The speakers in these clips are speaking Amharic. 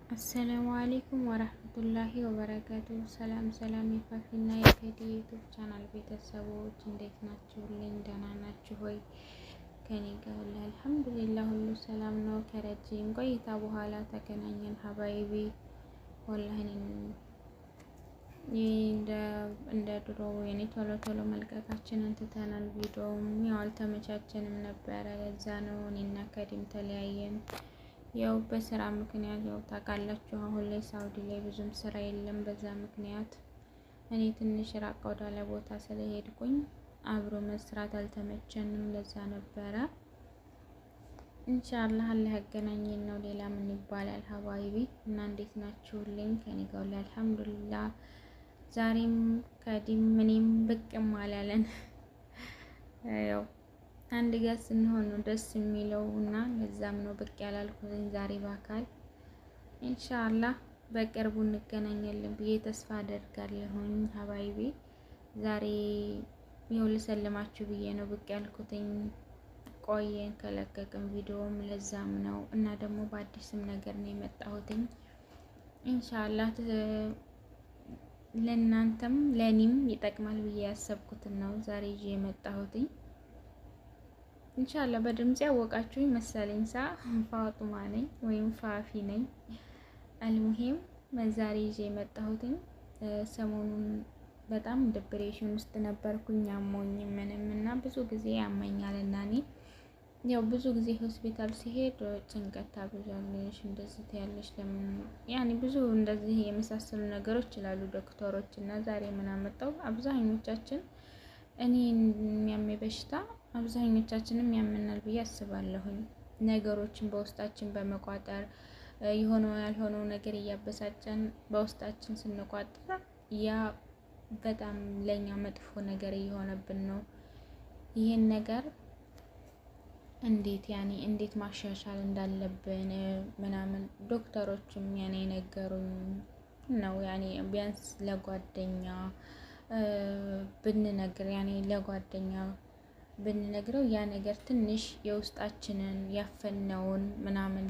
السلام عليكم ورحمة الله وبركاته። ሰላም ሰላም፣ የፋፊና የከዲ YouTube channel ቤተሰቦች እንዴት ናችሁልኝ? ደህና ናችሁ ወይ? ከኔ ጋር الحمد لله ሁሉ ሰላም ነው። ከረጅም ቆይታ በኋላ ተገናኘን حبايبي። والله እንደ ድሮ የኔ ቶሎ ቶሎ መልቀቃችንን ትተናል። ቪዲዮውም ያው አልተመቻቸንም ነበረ። ለዛ ነው እኔና ከዲም ተለያየን። ያው በስራ ምክንያት ያው ታውቃላችሁ፣ አሁን ላይ ሳውዲ ላይ ብዙም ስራ የለም። በዛ ምክንያት እኔ ትንሽ ራቅ ወዳለ ቦታ ስለሄድኩኝ አብሮ መስራት አልተመቸንም። ለዛ ነበረ። ኢንሻአላህ አላህ ያገናኘን ነው። ሌላ ምን ይባላል حبايبي? እና እንዴት ናችሁልኝ? ከኔ ጋር الحمد لله። ዛሬም ከዲም እኔም ብቅም አላለን። ያው አንድ ጋር ስንሆን ነው ደስ የሚለው እና ለዛም ነው ብቅ ያላልኩትኝ ዛሬ በአካል። ኢንሻአላህ በቅርቡ እንገናኛለን ብዬ ተስፋ አደርጋለሁኝ حبايبي። ዛሬ ይኸው ልሰልማችሁ ብዬ ነው ብቅ ያልኩትኝ። ቆየን ከለቀቅን ቪዲዮም ለዛም ነው እና ደግሞ በአዲስም ነገር ነው የመጣሁትኝ። ኢንሻአላህ ለእናንተም ለእኔም ይጠቅማል ብዬ ያሰብኩትን ነው ዛሬ ይዤ የመጣሁትኝ። ኢንሻአላህ በድምጽ ያወቃችሁኝ መሰለኝ። ሳ ፋጡማ ነኝ ወይም ፋፊ ነኝ። المهم ዛሬ ይዤ የመጣሁትኝ ሰሞኑን በጣም depression ውስጥ ነበርኩኝ፣ አሞኝ ምንም እና ብዙ ጊዜ ያመኛል እና እኔ ያው ብዙ ጊዜ ሆስፒታል ሲሄድ ጭንቀት ታበዣለሽ፣ እንደዚህ ትያለሽ፣ ለምን ያኔ ብዙ እንደዚህ የመሳሰሉ ነገሮች ይላሉ ዶክተሮች። እና ዛሬ ምን አመጣው አብዛኞቻችን እኔ የሚያሜ በሽታ አብዛኞቻችንም ያመናል ብዬ አስባለሁኝ። ነገሮችን በውስጣችን በመቋጠር የሆነው ያልሆነው ነገር እያበሳጨን በውስጣችን ስንቋጠር ያ በጣም ለኛ መጥፎ ነገር እየሆነብን ነው። ይሄን ነገር እንዴት ያኔ እንዴት ማሻሻል እንዳለብን ምናምን ዶክተሮችም ያኔ የነገሩኝ ነው። ያኔ ቢያንስ ለጓደኛ ብንነግር ያኔ ለጓደኛ ብንነግረው ያ ነገር ትንሽ የውስጣችንን ያፈነውን ምናምን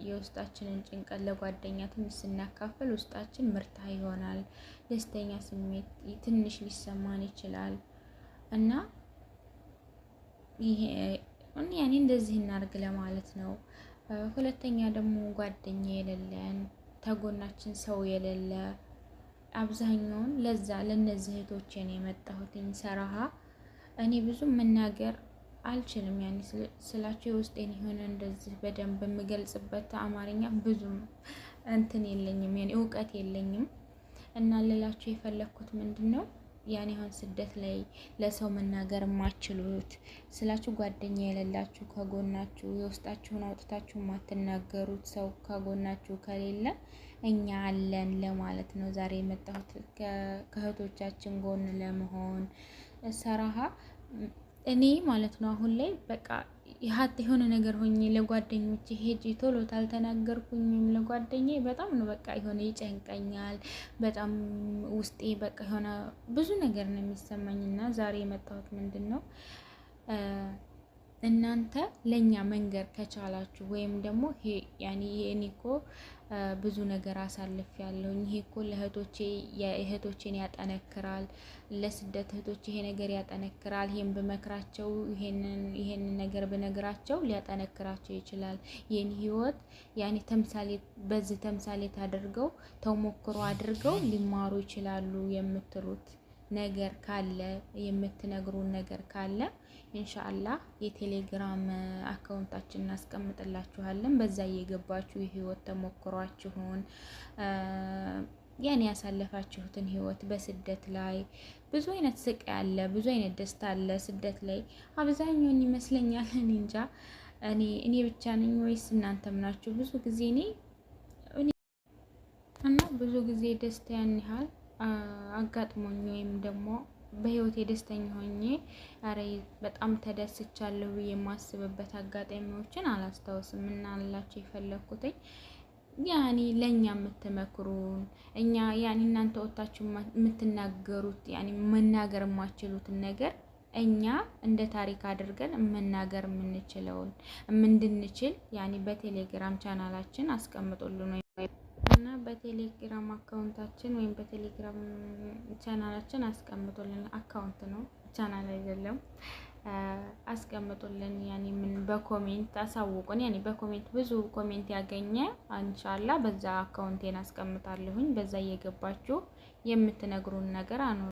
የውስጣችንን ጭንቀት ለጓደኛ ትንሽ ስናካፍል ውስጣችን ምርታ ይሆናል። ደስተኛ ስሜት ትንሽ ሊሰማን ይችላል። እና ይሄ ያኔ እንደዚህ እናርግ ለማለት ነው። ሁለተኛ ደግሞ ጓደኛ የሌለን፣ ተጎናችን ሰው የሌለ አብዛኛውን ለዛ ለእነዚህ እህቶቼ ነው የመጣሁትኝ። ሰራሃ እኔ ብዙ መናገር አልችልም። ያኔ ስላቸው የውስጤን የሆነ እንደዚህ በደንብ የምገልጽበት አማርኛ ብዙም እንትን የለኝም፣ ያኔ እውቀት የለኝም። እና ልላችሁ የፈለግኩት ምንድን ነው፣ ያኔ አሁን ስደት ላይ ለሰው መናገር የማችሉት ስላችሁ ጓደኛ የሌላችሁ፣ ከጎናችሁ የውስጣችሁን አውጥታችሁ የማትናገሩት ሰው ከጎናችሁ ከሌለ እኛ አለን ለማለት ነው ዛሬ የመጣሁት፣ ከእህቶቻችን ጎን ለመሆን። ሰራሃ እኔ ማለት ነው አሁን ላይ በቃ ሀት የሆነ ነገር ሆኜ ለጓደኞቼ ሄጄ ቶሎ ታልተናገርኩኝም ለጓደኛዬ በጣም ነው በቃ የሆነ ይጨንቀኛል። በጣም ውስጤ በቃ የሆነ ብዙ ነገር ነው የሚሰማኝ። እና ዛሬ የመጣሁት ምንድን ነው፣ እናንተ ለእኛ መንገር ከቻላችሁ ወይም ደግሞ ያኔ እኔ እኮ ብዙ ነገር አሳልፍ ያለሁኝ፣ ይሄ እኮ ለእህቶቼ እህቶቼን ያጠነክራል፣ ለስደት እህቶቼ ይሄ ነገር ያጠነክራል፣ ይሄን ብመክራቸው ይሄንን ነገር ብነግራቸው ሊያጠነክራቸው ይችላል፣ ይህን ህይወት ያኔ ተምሳሌት በዚህ ተምሳሌት አድርገው ተሞክሮ አድርገው ሊማሩ ይችላሉ የምትሉት ነገር ካለ፣ የምትነግሩን ነገር ካለ ኢንሻአላህ የቴሌግራም አካውንታችን እናስቀምጥላችኋለን። በዛ እየገባችሁ የህይወት ተሞክሯችሁን፣ ያን ያሳለፋችሁትን ህይወት፣ በስደት ላይ ብዙ አይነት ስቃይ አለ፣ ብዙ አይነት ደስታ አለ። ስደት ላይ አብዛኛውን ይመስለኛል፣ እኔ እንጃ እኔ ብቻ ነኝ ወይስ እናንተም ናችሁ? ብዙ ጊዜ እኔ እና ብዙ ጊዜ ደስታ ያን ያህል አጋጥሞኝ ወይም ደግሞ በህይወቴ ደስተኛ ሆኜ ኧረ በጣም ተደስቻለሁ ብዬ የማስብበት አጋጣሚዎችን አላስታውስም። እና አላቸው የፈለግኩትኝ ያኔ ለእኛ የምትመክሩን፣ እኛ ያኔ እናንተ ወታችሁ የምትናገሩት ያኔ መናገር የማችሉትን ነገር እኛ እንደ ታሪክ አድርገን መናገር የምንችለውን እንድንችል ያኔ በቴሌግራም ቻናላችን አስቀምጡልን እና በቴሌግራም account ኣችን ወይም በቴሌግራም ቻናላችን አስቀምጡልን። Account ነው፣ ቻናል አይደለም። አስቀምጡልን። ያኔ ምን በ comment አሳውቁን። ያኔ በ comment ብዙ comment ያገኘ ኢንሻላ በዛ account ኤን አስቀምጣለሁኝ። በዛ እየገባችሁ የምትነግሩን ነገር አኖ